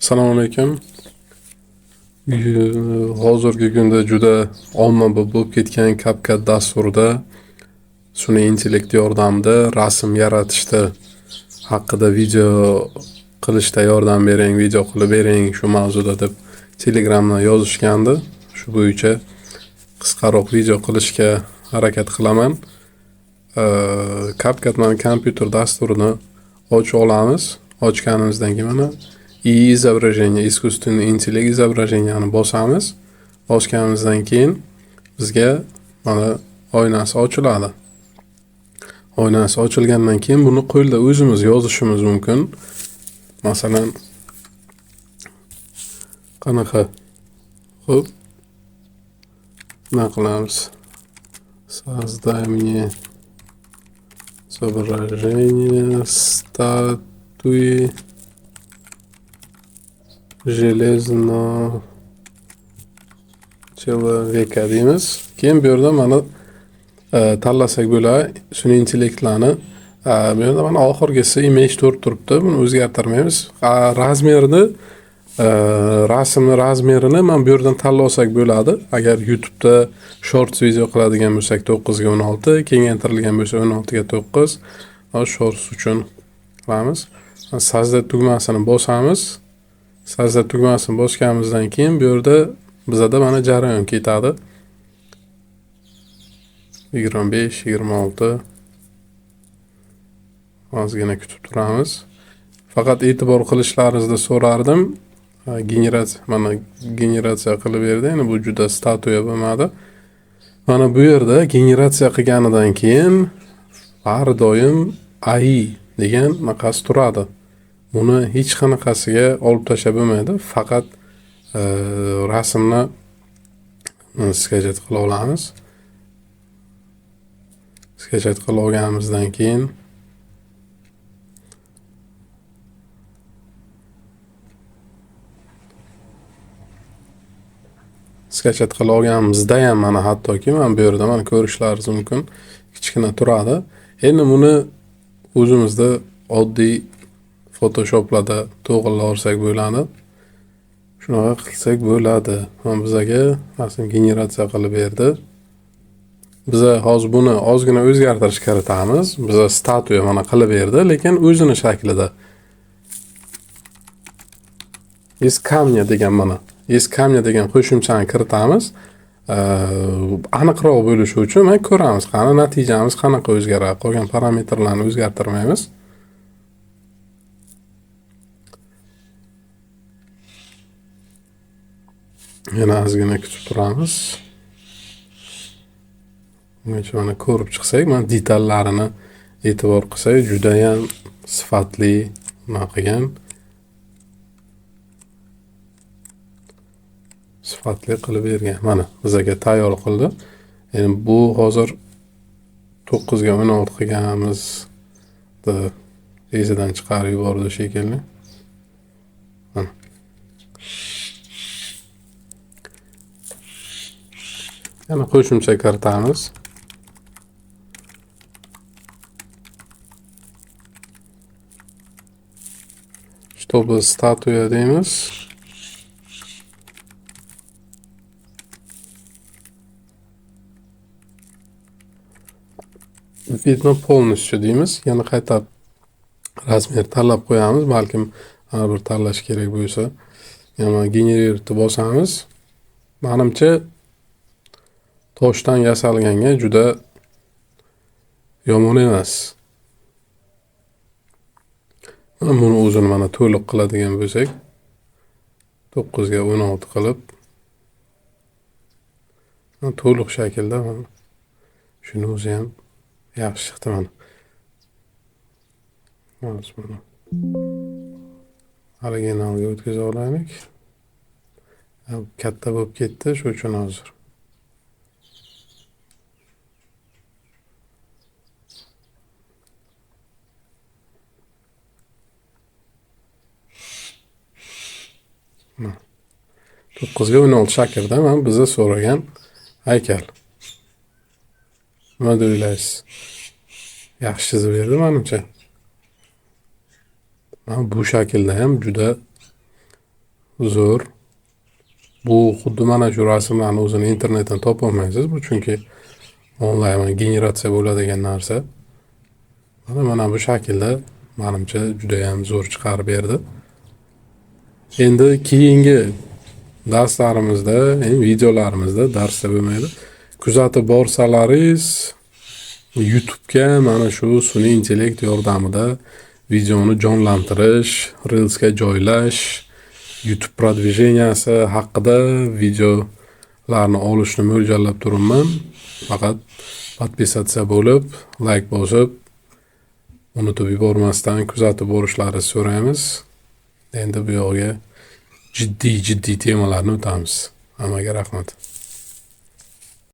Assalomu alaykum. Hozirgi kunda juda ommabop bo'lib ketgan CapCut dasturida sun'iy intellekt yordamida rasm yaratishda haqida video qilishda yordam bering, video qilib bering shu mavzuda deb Telegramdan yozishgandi. Shu bo'yicha qisqaroq video qilishga harakat qilaman. CapCut mana kompyuter dasturini ochib olamiz. Ochganimizdan keyin mana и изображение, искусственный интеллект изображениeni bosamiz. Bosganimizdan keyin bizga mana oynasi ochiladi. Oynasi ochilgandan keyin buni qo'lda o'zimiz yozishimiz mumkin. Masalan, qanaqa? Xo'p. Nima qilamiz? Создай мне изображение статуи железного человека deymiz. Keyin bu yerda mana tanlasak bo'ladi sun'iy intellektlarni. Bu yerda mana oxirgisi image 4 turibdi. Buni o'zgartirmaymiz. Razmerini rasmni razmerini mana bu yerdan tanlasak bo'ladi. Agar YouTube'da shorts video qiladigan bo'lsak 9 ga 16, kengaytirilgan bo'lsa 16 ga 9. Shorts uchun qilamiz. Создать tugmasini bosamiz. Создать tugmasini bosganimizdan keyin bu yerda bizada mana jarayon ketadi. 25, 26 ozgina kutib turamiz. Faqat e'tibor qilishlaringizni so'rardim. Generatsiya mana generatsiya qilib berdi. Endi bu juda statuya bo'lmadi. Mana bu yerda generatsiya qilganidan keyin har doim AI degan maqas turadi. Buni hech qanaqasiga olib tashlab bo'lmaydi. Faqat rasmni skachat qila olamiz. Skachat qilib olganimizdan keyin skachat qilib olganimizda ham mana hattoki mana bu yerda mana ko'rishlaringiz mumkin kichkina turadi. Endi buni o'zimizda oddiy Photoshoplarda to'g'irlab olsak bo'ladi. Shunaqa qilsak bo'ladi. Mana bizaga rasm generatsiya qilib berdi. Biza hozir buni ozgina o'zgartirish kiritamiz. Biza statuya mana qilib berdi, lekin o'zini shaklida. Из камня degan mana. Из камня degan qo'shimchani kiritamiz. Aniqroq bo'lishi uchun mana ko'ramiz, qani natijamiz qanaqa o'zgaradi. Qolgan parametrlarni o'zgartirmaymiz. Yana ozgina kutib turamiz. Bungacha mana ko'rib chiqsak, mana detallarini e'tibor qilsak, juda ham sifatli nima qilgan. Sifatli qilib bergan. Mana bizaga tayyor qildi. Endi bu hozir 9 ga 16 qilganimizni esidan chiqarib yubordi shekilli. Mana. Yana qo'shimcha kiritamiz. Чтобы statuya deymiz. Видно полностью deymiz. Yana qayta razmer tanlab qo'yamiz. Balkim har bir tanlash kerak bo'lsa, yana generate bosamiz. Menimcha toshdan yasalganga juda yomon emas. Mana buni o'zini mana to'liq qiladigan bo'lsak, 9 ga 16 qilib, mana to'liq shaklda mana shuni o'zi ham yaxshi chiqdi mana. Hozir mana originalga o'tkazib olaylik. Katta bo'lib ketdi, shu uchun hozir. Mana 9 ga 16 shaklda mana biza so'ragan haykal. Nima deb o'ylaysiz? Yaxshi chizib berdi menimcha. Mana bu shaklda ham juda Zo'r. Bu xuddi mana shu rasmlarni o'zini internetdan topolmaysiz. Bu chunki onlayn generatsiya bo'ladigan narsa. Mana bu shaklda manimcha judayam zo'r chiqarib berdi. Endi keyingi darslarimizda, endi videolarimizda, darsda bo'lmaydi, kuzatib borsalaringiz, YouTube'ga mana shu sun'iy intellekt yordamida videoni jonlantirish, Reelsga joylash, YouTube продвижения si haqida videolarni olishni mo'ljallab turibman. Faqat подписаться bo'lib, layk bosib, unutib yubormasdan kuzatib borishlaringizni so'raymiz. Endi bu yog'iga jiddiy jiddiy temalarni o'tamiz. Hammaga rahmat.